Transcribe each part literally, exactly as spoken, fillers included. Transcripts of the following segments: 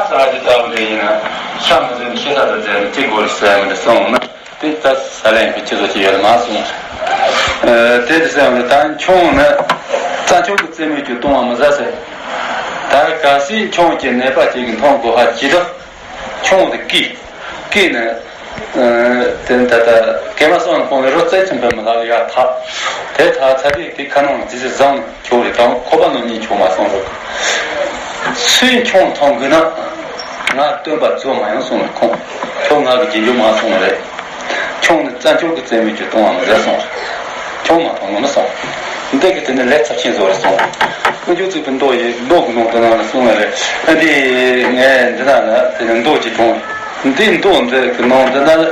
ས་ཨ་ཅེ་ལྟ་བུ་དེ་ཡིན་ན་ཤ་མི་བཟོད་ནས་ཤི་ས་དང་བཙལ་ནས་ཅི་དགོས་རེད་ཟེར་མི་འདི་གསུངས་ན། དེ་ད་ས་ལན་གྱི་ཁྱི་ཚོ་ཅི་ཡོད་མ་གསུངས། ཨ། དེ་དེ་ཟེར་བ་ནི་ད་ཁྱོད་ནི་རྩྭ་མཆོག་གི་རྩེ་མོ་ཁྱོད་གཏོང་བ་མི་ཟ་ཟེར། ད་གལ་སྲིད་ཁྱོད་ཀྱི་ནད་པ་ཅིག་གི་མཐོང་དགོས་ཧ་ཅི་ད་ཁྱོད་དེ་སྐྱེས་སྐྱེས་ནས། ཨ། དེ་ད་ལྟ་སྐྱེས་མ་སོང་ཁོང་ནི་རོ་རྩེ་ཆེན་པོའི་མི་ལ་ཡ་ཐག་དེ་ཐག་ཚ་དེ་དེ་ཁ་ནང་ཙི་ཙི་བཟང་ཁྱོད་རེ་དང་ཁོ་པ་ནང་གཉིས་ཁྱོད་མ་སོང་རོགས། སུས་ཁྱོད་མཐོང་དགོས་ན། ང་སྟོན་པ་རྫོགས་མ་ཡོང་སོང་བས་ཁོང་ཁྱོད་ང་གི་རྗེས་འཇུག་མ་སོང་བ་རེད། ཁྱོད་ནི་རྩྭ་མཆོག་གི་རྩེ་མོ་ཁྱོད་གཏོང་བ་མི་རེད་སོང་། ཁྱོད་མ་མཐོང་ངོ་མི་སོང་། འདི་གི་དེ་ནི་ལས་ཚབས་ཆེན་བཟོ་རེད་སོང་། དཀོན་མཆོག་གཙུག་གི་མདོ་ཡི་མདོ་གི་ནང་དུ་ནང་ལ་གསུངས་པ་རེད། ཨ་འདི་ངས་འདི་ན་ལ་དེ་ནི་མདོ་ཅིག་དྲངས། འདི་མདོ་འདི་གི་ནང་འདི་ན་ལ་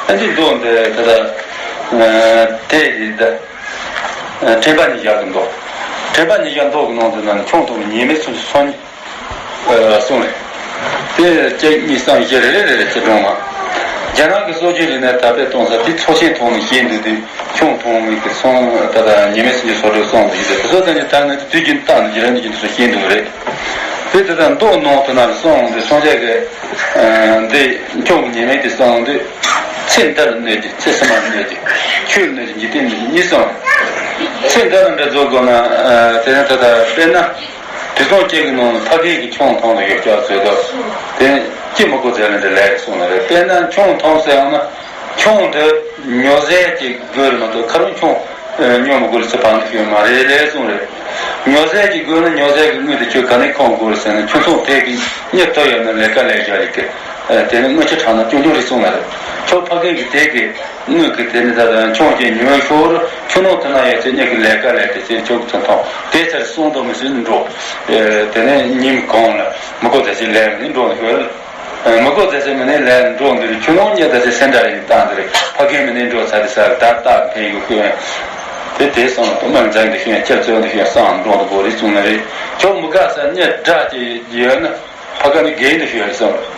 ཨ་འདི་མདོ་འདི་དེ་ལ་དེ་ཡི་འདི། དྲན་པ་ཉིད་བཞག་གི་མདོ། དྲན་པ་ཉིད་བཞག་མདོ་གི་ནང་དུ་ན་ནི་ཁྱོད་དང་ཉེས་མེད་སུམ་ཅུ་སོ་གཉིས། ཨ། གསུངས་རེད། དེ་གཅིག་གཉིས་གསུམ་བཞི་རེ་རེ་རེ་རེ་ཅེས་སྒྲུང་མ། རྒྱ་ནག་གི་སྲོལ་རྒྱུན་རིག་གནས་དར་སྤེལ་གཏོང་ས་དེ་ཚོགས་ཆེན་ཐོག་ནས་བཤད་འདུག་དུས་ཁྱོད་མཐོང་མི་གི་སོང་ད་ལྟ་ཉེས་མེད་སུམ་ཅུ་སོ་དྲུག་གསུངས་འདུག་དེ་ཚོ་ད་ནི་ད་ནི་དུས་རྒྱུན་བཏང་ནས་རྒྱུན་རིང་གི་རྒྱུན་དུ་བཤད་འདུག་རེད། དེ་ད་ལྟ་མདོ་ནང་དུ་ན་གསུངས་འདུག་སངས་རྒྱས་ཀྱི་འདི་ཁྱོད་ཀྱི་ཉེས་མེད་དེ་གསུངས་འདུག་ཚེ་འདིར་གནོད་ཀྱི་ཚེ་ཕྱི་མར་གནོད་ཀྱི་ཆོས་གནོད་ཀྱི་འཇིག་རྟེན་གནོད་ཀྱི་གཉིས་སོང་། ཚེ་འདི་ལ་འདྲ་རྫོགས་དགོས་ན། དེ་ནི་ད་ལྟ་དཔེར་ན། དུས་སང་ཅིག་གི་ནང་ལ་ཕ་རྒན་གྱིས་ཁྱོད་མཐོང་དུ་ཡོད་ཀྱག་ཟེར་དུས། དེ་ཅི་མི་གོ་ཟེར་ལ་འདྲ་ལས་གསུངས་ལ་རེད། དཔེར་ན་ཁྱོད་མཐོང་ཟེར་ཡང་ན། ཁྱོད་འདི་ཉོ་ཟས་ཀྱི་དགོས་རེད་མ་གཏོགས་ཁ་རུང་ཁྱོད་ཉོ་མི་དགོས་ལ་ཚེ་བར་འདུག་ཡོད་མ་རེད་ལས་གསུངས་རེད། ཉོ་ཟས་ཀྱི་དགོས་ན་ཉོ་ཟས་ཀྱི་དངུལ་དེ་ཁྱོད་ག་ནས་ཁོང་དགོས་རེད་ཟེར་ན་ཁྱོད་ཚོ་དེ་གི་གཉིད་ཐོ་ཡོད་ན་ལས་ཀ་ལས་བཞག་ཡི་གི། དེ་ནི་དངུལ་ཆུ་དྲངས་ན་སྐྱོན་སྐྱོན་རེད་གསུངས་ལ་རེད། ཁྱོད་ཕ་རྒན་གྱི་དེ་གི་དངུལ་གི་དེ་ནི་ད་ལྟ་ཁྱོད་ཀྱིས་ཉོས་ཤོར་ཁྱོད་ནང་དུ་ན་ཡོད་ཚེ་གཉིད་ཀྱི་ལས་ཀ་ལས་དེ་ཚེ་ཁྱོད་ཀྱི་ཚོ་མཐོང་དེ་ཚར་གསུངས་དོ་མི་སྲིད་འགྲོ། དེ་ནི་ཉིན་གང་ལ་མི་གོ་དེ་ཚེ་ལས་ནི་འགྲོ་ནི་ཤོར། མི་གོ་ཚེ་ཚེ་མི་ནི་ལས་འགྲོ་འདིར་ཁྱོད་རང་ཉིད་ད་ཚེ་སེམས་འདྲ་ཡིན་བཏང་འདིར་ཕ་རྒན་མི་ནི་འགྲོ་ཚ་དེ་ས་ད་ལྟ་ཕན་ཡོད་ཤོད། དེ་དེ་སོང་དུ་མར་འཛིན་འདི་ཤོད་སྐྱབས་བཅོལ་འདི་ཤོད་སང་འགྲོ་འདི་གོ་རེ་གསུངས་ནི་རེད། ཁྱོད་མི་དགའ་ས་གཉིད་འདྲ་ཅིག་ཡོད་ན་ཕ་ག་ནི་རྒན་འདི་ཤོད་རེ་སོང་།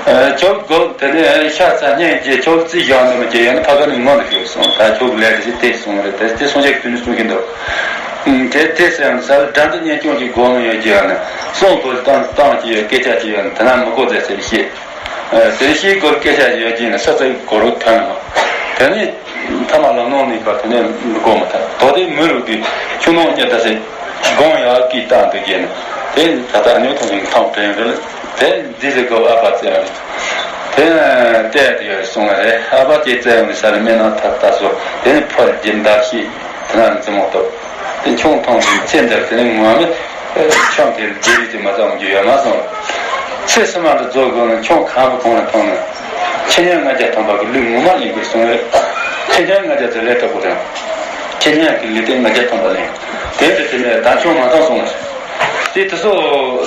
ཁྱོད་གོ་དེ་ནས་ཤ་ཚ་སྙིང་རྗེ་ཁྱོད་རྩིས་བཞག་འདི་མི་སྐྱེ་ཡོད་ན་ཕ་ག་ནི་ངོ་འདི་ཤོད་སོང་། ད་ཁྱོད་ལས་དེ་ཞིག་དེ་སོང་རེད། དེ་དེ་སོང་ཅིག་དུས་ནི་གསུང་གི་འདུག་དེ་དེ་སེམས་སར་དགྲ་འདི་གཉེན་སྐྱོང་གི་སྒོ་མོ་ཡོད་ཀྱི་ཡོད་ན་སོང་དགོས་སྟངས་སྟངས་ཀྱི་ཡོད་སྐད་ཆ་ཅིག་ཡོད་ན་དེ་ན་མི་གོ་ཚེ་ཚེ་ཤེས། དེ་ཤེས་དགོས་སྐད་ཆ་ཡོད་ཀྱི་ཡོད་ན་ས་ཚ་གོ་རོ་ཐོན་མ། དེ་ནི་ཐ་མ་ལམ་ནང་ནས་ག་དེ་ནས་མི་གོ་མ་ཐག་དོ་དེ་མི་རུ་གི་ཆུ་ནང་གཉིད་ད་ཚེ་སྒོང་ཡག་གི་སྟངས་དུ་གྱེས་ན་དེ་ད་ལྟ་ཨ་ནི་ཐོག་ནས་ཐང་དྲན་རེད། དེ་འདི་ལས་གོ་ཨ་ཕ་བཙལ་རེད། དེ་བལྟས་དེ་ཡོད་སོང་བ་རེད། ཨ་ཕ་ཅེ་བཙལ་ཡོང་ནས་ས་ལ་མེད་ན་ཐག་ལྟ་སོ། དེ་ནི་ཕར་རྒྱུན་འདར་ཤེས། དེ་ན་རྩེ་མོ་ཐོབ། དེ་ཁྱོད་མཐོང་དུས་ཚེ་འདིར་དེ་ནི་ངོ་མ་ཁྱོད་དེར་རྒྱལ་རིགས་དེ་མ་ཙམ་རྒྱུ་ཡོད་མ་སོང་། ཚེ་ཕྱི་མ་འདི་རྫོགས་དགོས་ན་ཁྱོད་གང་པོ་གང་ལ་མཐོང་ན། ཁྱེད་ཉིད་ལྔ་བརྒྱ་ཐམ་པ་གི་ལུས་ངོ་མ་ལེན་དགོས་གསུངས་རེད། ཁྱེད་ཉིད་ལྔ་བརྒྱ་ཚེ་ལས་དྲག་པོ་དང་། ཁྱེད་ཉིད་ཀྱི་ལུས་དེ་ལྔ་བརྒྱ་ཐམ་པ་ལེན། དེ་འདྲ་དེ་ནས་ད་ཁྱོད་མ་མཐོང་སོང་ལ། དེ་དེ་ཚོ་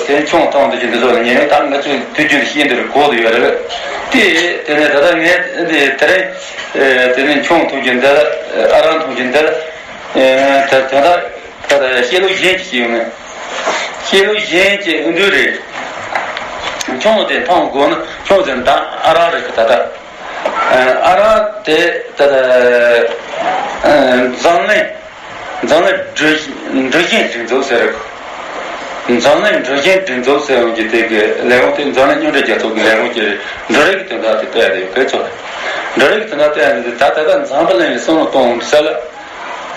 དེ་ཁྱོད་མཐོང་དུས་ཀྱི་འདི་ཚོ་ལ་ཉེ་རིང་ད་ང་ཚོས་དུས་རྒྱུན་ཤེས་འདིར་གོ་དུ་ཡོད་རེད། དེ་དེ་ནས་ད་ལྟ་ངས་འདི་དེ་རིང་དེ་ནས་ཁྱོད་མཐོང་རྒྱུ་འདི་ཨ་རང་མཐོང་རྒྱུ་འདི་ད་ད་ད་ད་ད་ཤེས་ལུགས་གཞན་གྱི་ཤེས་ཡོང་ནས། ཤེས་ལུགས་གཞན་གྱི་འདུལ་རེད། ཁྱོད་དེ་མཐོང་དགོས་ན་ཁྱོད་དེ་ད་ཨ་རག་རེད་གི་ད་ལྟ། ཨ་རག་དེ་ད་ལྟ་འཛམ་གླིང་འཛམ་གླིང་འགྲོ་འགྲོ་བཞིན་སྒྲིག་འཛུགས་ཟེར་རེད། འཛམ་གླིང་འགྲོ་བཞིན་སྒྲིག་འཛུགས་ཟེར་ཡོང་གི་དེ་གི་ལས་ཁུངས་དེ་འཛམ་གླིང་མཉམ་འབྲེལ་རྒྱལ་ཚོགས་ཀྱི་ལས་ཁུངས་ཀྱི་འགྲོ་རིགས་ཀྱི་དོན་དག་དེ་བལྟས་ཏེ་ཡོད་གི་ཚོ། འགྲོ་རིགས་ཀྱི་དོན་དག་བལྟས་ཏེ་ད་ད་ལྟ་འཛམ་བུ་གླིང་གི་བསམ་བློ་གཏོང་ས་ལ།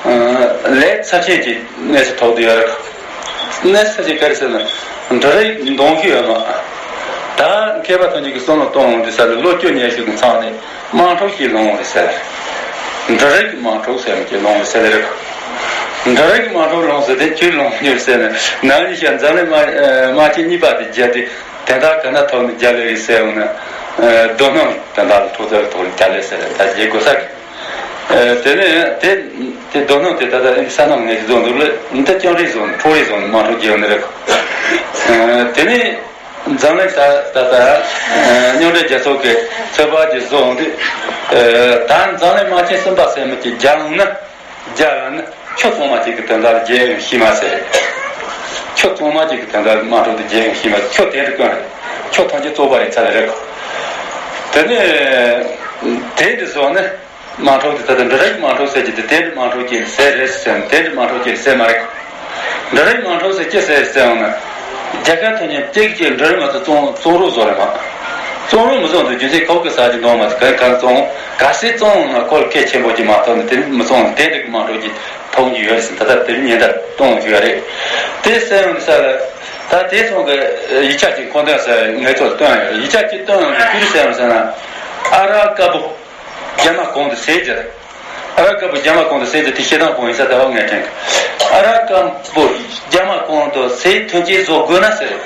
ལས་ཚབས་ཆེན་གྱི་གནས་སུ་ཐོག་ཏུ་ཡོད་རེད། གནས་ཚབས་ཆེན་ག་རེ་ཟེར་ན། འབྲུ་རིགས་འདོན་གྱི་ཡོད་མ། ད་མཁས་པ་ཐམས་ཅད་ཀྱིས་བསམ་བློ་གཏོང་འོང་དུས་ས་ལ་ལོ་བཅུ་ཉི་ཤུ་གི་མཚམས་ནས་དམངས་ཁྲོད་ཀྱི་ལོང་རེད་ཟེར། འབྲུ་རིགས་ཀྱི་དམངས་ཁྲོད་ཟེར་མཁན་ལོང་རེད་ཟེར་རེད། འབྲུ་རིགས་ཀྱི་དམངས་ཁྲོད་ལོང་ཟེར་དེ་ཁྱོད་ལོང་ཉོས་ཟེར་ན་ནམ་ཡིན་ཤག་འཛམ་གླིང་དམག་དམག་ཆེན་གཉིས་པ་དེ་རྒྱལ་ཏེ་དོན་དག་ག་ན་ཐོག་ནས་རྒྱལ་ལེ་རེད་ཟེར་འོང་ན། རྡོ་སྣུམ་དོན་དག་ལ་འཕྲོག་རྩལ་ཐོག་ནས་རྒྱལ་ལེ་ཟེར་ད་རྒྱལ་དགོས་ས་གི། དེ་ནས་དེ་དེ་རྡོ་སྣུམ་དེ་ད་ལྟ་ཨིན་ས་ནང་ངས་བཟོ་འདུག་ལ་འདི་ཀྱང་རེད་བཟོ་ནས་འཕྲོ་རེད་བཟོ་ནས་དམངས་ཁྲོད་རྒྱལ་ནི་རེད། དེ་ནས་འཛམ་གླིང་ད་ད་ལྟ་མཉམ་འབྲེལ་རྒྱལ་ཚོགས་ཀྱི་ཚོད་དཔག་ཅིག་བཟོ་འོང་དུས། ད་འཛམ་གླིང་དམག་ཆེན་གསུམ་པ་ཟེར་མི་ཅིག་རྒྱལ་འོང་ན་རྒྱལ་ཡོང་ན་ཁྱོད་ཚང་མ་ཅིག་གི་དོན་དག་ལ་རྒྱལ་ཡོང་ཤེས་མ་ཟེར། ཁྱོད་ཚང་མ་ཅིག་གི་དོན་དག་ལ་དམངས་ཁྲོད་དུ་རྒྱལ་ཡོང་ཤེས་མ་ཟེར། ཁྱོད་དེ་འདྲ་དཀོན་རེད། ཁྱོད་ཐམས་ཅད་གཙོ་པ་ཡིན་ཚ་ལ་རེད། དེ་ནས་དེ་འདྲ་བཟོ་ན། དམངས་ཁྲོད་དེ་ད་ལྟ་འབྲུ་རིགས་དམངས་ཁྲོད་ཟེར་གྱི་དེ་དེ་འདྲ་དམངས་ཁྲོད་ཀྱི་ཟེར་རེད་ཟེར་ན་དེ་འདྲ་དམངས་ཁྲོད་ཀྱི་ཟེར་མ་རེད། འབྲུ་རིགས་དམངས་ཁྲོད་ཟེར་ཅི་ཟེར་ཟེར་འོང་ན། རྒྱལ་ཁབ་ཐོན་མཁན་གཅིག་གཅིག་འབྲུ་རིགས་མ་གཏོགས་བཙོང་བཙོང་རོགས་བཟོ་རེད་མ། བཙོང་རོགས་མི་བཟོ་འདུག་རྒྱུ་མཚན་ཁོ་གི་ཟ་རྒྱུ་འདུག་མ་ག་ག་བཙོང་ག་སེ་བཙོང་ན་ཁོར་གལ་ཆེན་པོ་ཅིག་མ་ཐོབ་ནས་དེ་མི་བཙོང་དེ་འགྲིག་མ་འགྲོ་གི་མཐོང་རྒྱུ་ཡོད་རེད་ཟེར། ད་ལྟ་དེ་ཉེན་བརྡ་གཏོང་རྒྱུ་ཡོད་རེད། དེ་གསན་ཡོང་དུས་ས་ལ་ད་དེ་སོང་གི་ཡིག་ཆ་ཅིག་ཁོང་ཚོས་ངའི་ཐོག་ལ་བཏོན་ཡོད་རེད། ཡིག་ཆ་ཅིག་བཏོན་ཡོང་དུས་དེ་གསན་ཡོང་ཟེར་ན། ཨ་རག་དཀར་པོ་རྒྱ་མ་གོང་དུ་ཟས་ཟེར། ཨ་རག་དཀར་པོ་རྒྱ་མ་གོང་དུ་ཟས་ཟེར་དེ་བཤད་སྟངས་གང་ཡིན་ས་ད་བ་ངས་དྲན་གི། ཨ་རག་དཀར་པོ་རྒྱ་མ་གོང་དུ་ཟས་ཐོན་སྐྱེད་བཟོ་དགོས་ན་ཟེར།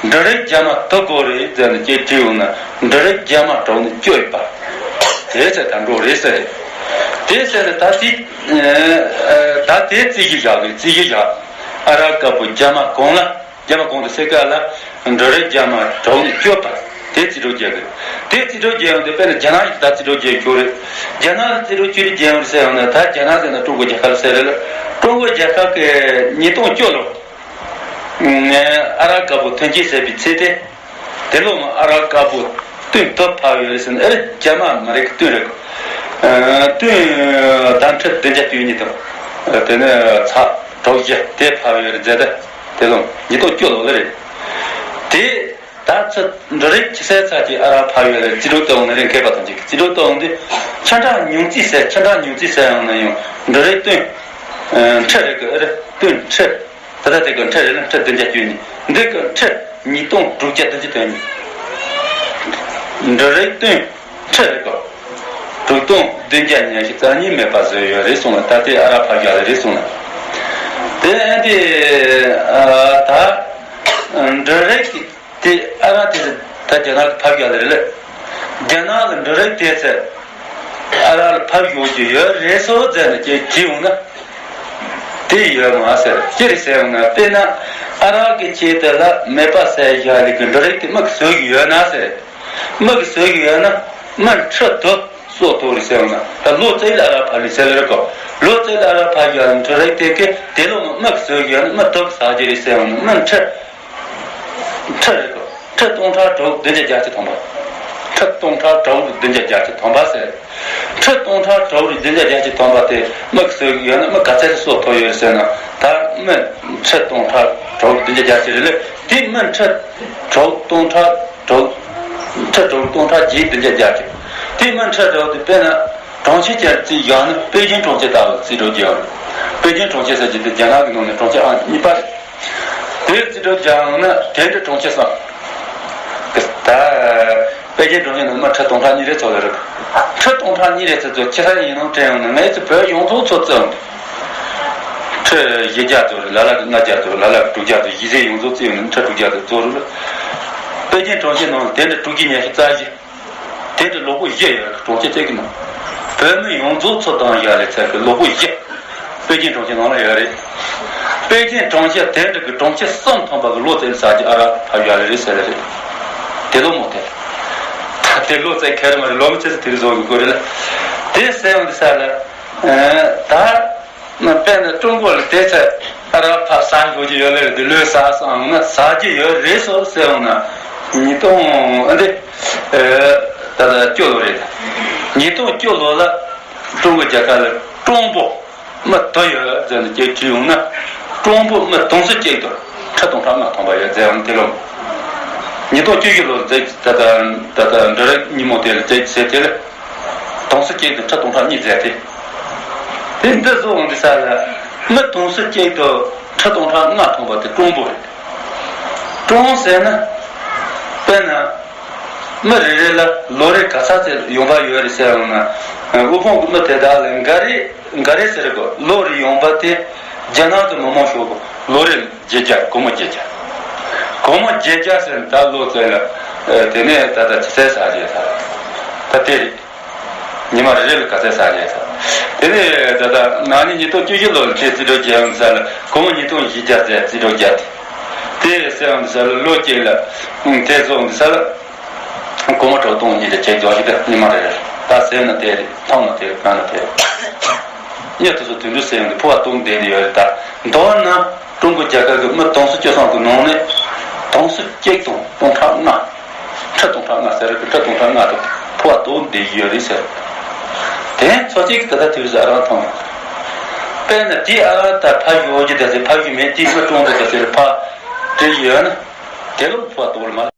འབྲུ་རིགས་རྒྱ་མ་དུ་དགོས་རེད་ཟེར་ནས་ཅེས་དྲིས་ཡོང་ན། འབྲུ་རིགས་རྒྱ་མ་གྲོགས་ནི་སྐྱོ་ཡོད་པ། དེ་ཚེ་ད་འགྲོ་རེད་ཟེར། དེ་ཟེར་ནས་ད་དེ་ད་དེ་རྩིས་གཞི་བཞག་གི་རྩིས་གཞི་བཞག་ཨ་རག་དཀར་པོ་རྒྱ་མ་གོང་ལ། རྒྱ་མ་གོང་དུ་སེ་ཀ་ལ་འབྲུ་རིགས་རྒྱ་མ་གྲོགས་ནི་སྐྱོ་པ། དེ་རྩིས་སྤྲོད་རྒྱག་གི། དེ་རྩིས་སྤྲོད་རྒྱག་ཡོང་དུས་དཔེར་ན་རྒྱ་ནག་ཡིས་ད་རྩིས་སྤྲོད་རྒྱག་ཆོག་རེད། རྒྱ་ནག་ལ་རྩིས་སྤྲོད་ཅི་རིགས་རྒྱག་ཡོང་རེད་ཟེར་ཡོང་ན། ད་རྒྱ་ནག་ཟེར་ན་ཀྲུང་གོ་རྒྱལ་ཁབ་ཟེར་རེད་ལ། ཀྲུང་གོ་རྒྱལ་ཁབ་ཀྱི་ཉིས་སྟོང་བཅུ་ལོ། ཨ་རག་དཀར་པོ་ཐོན་སྐྱེད་བྱས་པའི་ཚེ་དེ། དེ་ལོ་མ་ཨ་རག་དཀར་པོ་ཏུན་དུ་ཕབ་ཡོད་རེད་ཟེར་ན། ཨེ་རེད། རྒྱ་མ་མ་རེད་གི། ཏུན་རེད་གི། ཨ་ཏུན་ད་ཁྲི་བདུན་བརྒྱ་བཅུ་གཉིས་དང་། དེ་ནས་ཚ་དྲུག་བརྒྱ་དེ་ཕབ་ཡོད་རེད་ཟེར། ད་དེ་ལོ་ཉིས་སྟོང་བཅུ་ལོ་ལ་རེད། དེ་ད་ཚ་འབྲུ་རིགས་ཅི་ཟེར་ཚ་གི་ཨ་རག་ཕབ་ཡོད་རེད། རྩིས་སྤྲོད་གཏོང་ནི་རེད། མཁས་པ་ཐམས་ཅད་ཀྱིས་རྩིས་སྤྲོད་གཏོང་དུས་ཆ་འདྲ་ཉུང་རྩིས་ཟེར། ཆ་འདྲ་ཉུང་རྩིས་ཟེར་ཡང་ན་ཡང་འབྲུ་རིགས་ཏུན་ཁྲི་རེད་གི། ཨེ་རེད། ཏུན་ཁྲི། ད་ལྟ་དེ་གི་ཁྲི་རེད་ན་ཁྲི་བདུན་བརྒྱ་བཅུ་གཉིས། འདི་གི་ཁྲི་ཉིས་སྟོང་དྲུག་བརྒྱ་བདུན་ཅུ་དོན་གཉིས། འབྲུ་རིགས་ཏུན་ཁྲི་རེད་གི། དྲུག་སྟོང་བདུན་བརྒྱ་ཉི་ཤུ་རྩ་གཉིས་མེད་པ་བཟོས་ཡོད་རེད་གསུངས་ལ། ད་དེ་ཨ་རག་ཕབ་རྒྱག་ལེ་རེད་གསུངས་ལ། དེ་ཨ་འདི་ཨ་ད་འབྲུ་རིགས་ཀྱི་དེ་ཨ་རག་དེ་ད་རྒྱ་ནག་གི་ཕབ་རྒྱག་ལེ་རེད་ལ། རྒྱ་ནག་ལ་འབྲུ་རིགས་དེ་ཚོ་ཨ་རག་ལ་ཕབ་ཡོང་རྒྱུ་ཡོད་རེད་སོ་ཟེར་ནས་ཅིག་དྲིས་ཡོང་ན། དེ་ཡོད་མ་ཟེར། ཅི་རེད་ཟེར་ཡོང་ན། དཔེར་ན་ཨ་རག་གི་ཆེད་དུ་ལ་མེད་པ་བཟོས་བཞག་ལེ་གི་འབྲུ་རིགས་དེ་མི་གིས་བཟོ་གི་ཡོད་ན་ཟེར། མི་གིས་བཟོ་གི་ཡོད་ན་མི་ཁྲི་དུ་གསོ་ཐུབ་རེད་ཟེར་ཡོང་ན། ད་ལོ་ཙཱ་ལ་ཨ་རག་ཕབ་ལེ་ཟེར་ལེ་རེད་གོ། ལོ་ཙཱ་ལ་ཨ་རག་ཕབ་བཞག་ལེ་འབྲུ་རིགས་དེ་གི་དེ་ལོ་མི་གིས་བཟོ་གི་ཡོད་ན་མི་དུ་གིས་ཟ་རྒྱུ་རེད་ཟེར་ཡོང་ན། མི་ཁྲི་ཁྲི་རེད་གོ། ཁྲི་སྟོང་ཕྲག་དྲུག་བདུན་བརྒྱ་བརྒྱད་ཅུ་ཐམ་པ། ཁྲི་སྟོང་ཕྲག་དྲུག་བདུན་བརྒྱ་བརྒྱད་ཅུ་ཐམ་པ་ཟེར། ཁྲི་སྟོང་ཕྲག་དྲུག་བདུན་བརྒྱ་བརྒྱད་ཅུ་ཐམ་པ་དེ་མི་གིས་བཟོ་གི་ཡོད་ན་མི་ག་ཚད་གསོ་ཐུབ་ཡོད་ཟེར་ན། ད་མི་ཁྲི་སྟོང་ཕྲག་དྲུག་བདུན་བརྒྱ་བརྒྱད་ཅུ་རེད་ལེ། དེ་མི་ཁྲི་དྲུག་སྟོང་ཕྲག་དྲུག་ཁྲི་དྲུག་སྟོང་ཕྲག་བརྒྱད་བདུན་བརྒྱ་བརྒྱད་ཅུ། དེ་མི་ཁྲི་དྲུག་དེ་དཔེར་ན་གྲོང་ཁྱེར་ཅན་རྩིས་བཞག་ན་པེ་ཅིན་གྲོང་ཁྱེར་ལྟ་བུ་རྩིས་སྤྲོད་རྒྱག་ཡོད། པེ་ཅིན་གྲོང་ཁྱེར་ཟེར་གྱི་དེ་རྒྱ་ནག་གི་ནང་ནས་གྲོང་ཁྱེར་ཨང་གཉིས་པ་རེད། དེ་རྩིས་སྤྲོད་རྒྱག་ཡོང་ན་དེ་འདྲ་གྲོང་ཁྱེར་གསུམ། ད་པེ་ཅིན་གྲོང་ཁྱེར་ནང་མི་ཁྲི་སྟོང་ཕྲག་གཉིས་རེ་ཚོ་ལ་རེད། ཁྲི་སྟོང་ཕྲག་གཉིས་རེ་ཚོ་ཚོ་ཁྱེད་རང་ཡིན་ནམ་དྲན་ཡོང་ན། ངས་ཚོ་བོད་ཡོངས་རྫོགས་ཚོ་བརྩི་འོང་། ཁྲི་བཞི་བརྒྱ་ཚོ་རེད། ལ་ལ་གི་ལྔ་བརྒྱ་ཚོ་རེད། ལ་ལ་གི་དྲུག་བརྒྱ་ཚོ། གཞིས་བྱེས་ཡོངས་རྫོགས་བརྩི་ཡོང་ན་ཁྲི་དྲུག་བརྒྱ་ཚོ་ཚོ་རེད། པེ་ཅིན་གྲོང་ཁྱེར་ནང་དེ་འདྲ་དྲུག་བརྒྱ་ཉི་ཤུ་རྩ་བཞི། དེ་འདྲ་ལོ་སྐོར་བཞི་ཡོད་རེད། གྲོང་ཁྱེར་གཅིག་གི་ནང་བོད་མི་ཡོངས་རྫོགས་ཚོ་བདག་བཞག་ལེ་ཚད་གི་ལོ་སྐོར་བཞི་པེ་ཅིན་གྲོང་ཁྱེར་ནང་ལ་ཡོད་རེད། པེ་ཅིན་གྲོང་ཁྱེར་དེ་འདྲ་གི་གྲོང་ཁྱེར་གསུམ་ཐམ་པ་གི་ལོ་ཙཱ་ལ་ཟ་རྒྱུ་ཨ་རག་ཕབ་བཞག་ལེ་རེད་ཟེར་ལེ་རེད། དེ་ལོ་མོ་དེ། ད་དེ་ལོ་ཙཱ་ག་རེ་མ་རེད། ལོ་མི་ཚེ་ཚེ་དེ་རིང་བཟོ་གི་དགོས་རེད་ལ། དེ་ཟེར་ཡོང་དུས་ས་ལ། ཨ་ད། དཔེར་ན་ཀྲུང་གོ་ལ་དེ་ཚེ་ཨ་རག་ཕབ་ཟ་དགོས་ཀྱི་ཡོད་ལེ་རེད། དེ་ལོས་ཟ་སོང་ན་ཟ་རྒྱུ་ཡོད་རེད་སོ་ཟེར་ཡོང་ན། ཉིས་སྟོང་ཨ་འདི་ཨ་ད་ལྟ་བཅུ་ལོ་རེད། ཉིས་སྟོང་བཅུ་ལོ་ལ་ཀྲུང་གོ་རྒྱལ་ཁབ་ལ་ཀྲུང་པོ་མི་དུ་ཡོད་ཟེར་ནས་དེ་དྲིས་ཡོང་ན། ཀྲུང་པོ་མི་དུང་སོ་གཅིག་དང་ཁྲི་སྟོང་ཕྲག་ལྔ་ཐམ་པ་ཡོད་ཟེར་ཡོང་། དེ་ལོ་ཉིས་སྟོང་བཅུ་བཞི་ལོ་ལ་དེ་ད་ལྟ་ད་ལྟ་འབྲུ་རིགས་ཉིན་མོ་དེ་ལ་དེ་ཟེར་དེ་ལ། དུང་སོ་གཅིག་དང་ཁྲི་སྟོང་ཕྲག་གཉིས་ཟེར་ཏེ། དེ་འདི་བཟོ་འོང་དུས་ས་ལ་མི་དུང་སོ་གཅིག་དང་ཁྲི་སྟོང་ཕྲག་ལྔ་ཐམ་པ་དེ་ཀྲུང་པོ་རེད། ཀྲུང་ཟེར་ན། དཔེར་ན། མི་རེ་རེ་ལ་ལོ་རེ་ག་ཚད་ཅིག་ཡོང་འབབ་ཡོད་རེད་ཟེར་ཡོང་ན། དབུལ་ཕོངས་ཀྱི་མི་དེ་དག་ལ་འགའ་རེ་འགའ་རེ་ཟེར་གོ། ལོ་རེ་ཡོང་འབབ་དེ་རྒྱ་ནག་གི་མི་མང་ཤོས་ཀྱི་ལོ་རེ་བརྒྱད་བརྒྱ། སྒོར་མོ་བརྒྱད་བརྒྱ། སྒོར་མོ་བརྒྱད་བརྒྱ་ཟེར་ན་ད་ལོ་ཙཱ་ལ་དེ་ནས་ད་ལྟ་ཅི་ཟེར་ཟ་རེད་ད། ད་དེ་རེད། ཉི་མ་རེ་རེ་ལ་ག་ཚད་ཟ་རེད་ད། དེ་ནས་ད་ལྟ་ན་ནིང་ཉིས་སྟོང་བཅུ་བཞི་ལོ་ལ་དེ་རྩིས་སྤྲོད་བྱས་ཡོང་ས་ལ་སྒོར་མོ་ཉིས་སྟོང་བཞི་བརྒྱ་ཟེར་རྩིས་སྤྲོད་བརྒྱབ་སྟེ། དེ་ཟེར་ཡོང་ས་ལ་ལོ་གཅིག་ལ་དེ་བཟོ་ཡོང་ས་ལ་སྒོར་མོ་དྲུག་སྟོང་གཉིས་དེ་ཆེད་འཇོག་ཞིག་དེ་ཉི་མ་རེ་རེ་ད་ཟས་ན་དེ་རེད། འཐུང་ན་དེ་རེད། གོན་ན་དེ་རེད། མྱི་དེ་ཚོ་དུད་འགྲོ་ཟེར་ཡོང་དུས་ཕོ་བ་སྟོང་བསྡད་ནས་ཡོད་རེད་ད། མདོར་ན། ཀྲུང་གོ་རྒྱལ་ཁབ་ཀྱི་མི་དུང་སོ་བཅུ་གསུམ་གྱི་ནང་ནས་དུང་སོ་གཅིག་དང་སྟོང་ཕྲག་ལྔ། ཁྲི་སྟོང་ཕྲག་ལྔ་ཟེར་གི། ཁྲི་སྟོང་ཕྲག་ལྔ་དང་ཕོ་བ་སྟོང་བསྡད་ཡོད་རེད་ཟེར། དེ་ཚོ་གཅིག་ད་ལྟ་དུས་སུ་ཨ་རག་འཐུང་ཡོད། དཔེར་ན་དེ་ཨ་རག་ད་ཕ་ཡོད་ཀྱི་ད་ཟེར། ཕ་ཡོད་མེད་དེ་མི་ཀྲུང་གོ་ད་ཟེར་ཕ། ཡོད་ན་དེ་ལོ་ཕུ་བ་དོག་ལ་མ།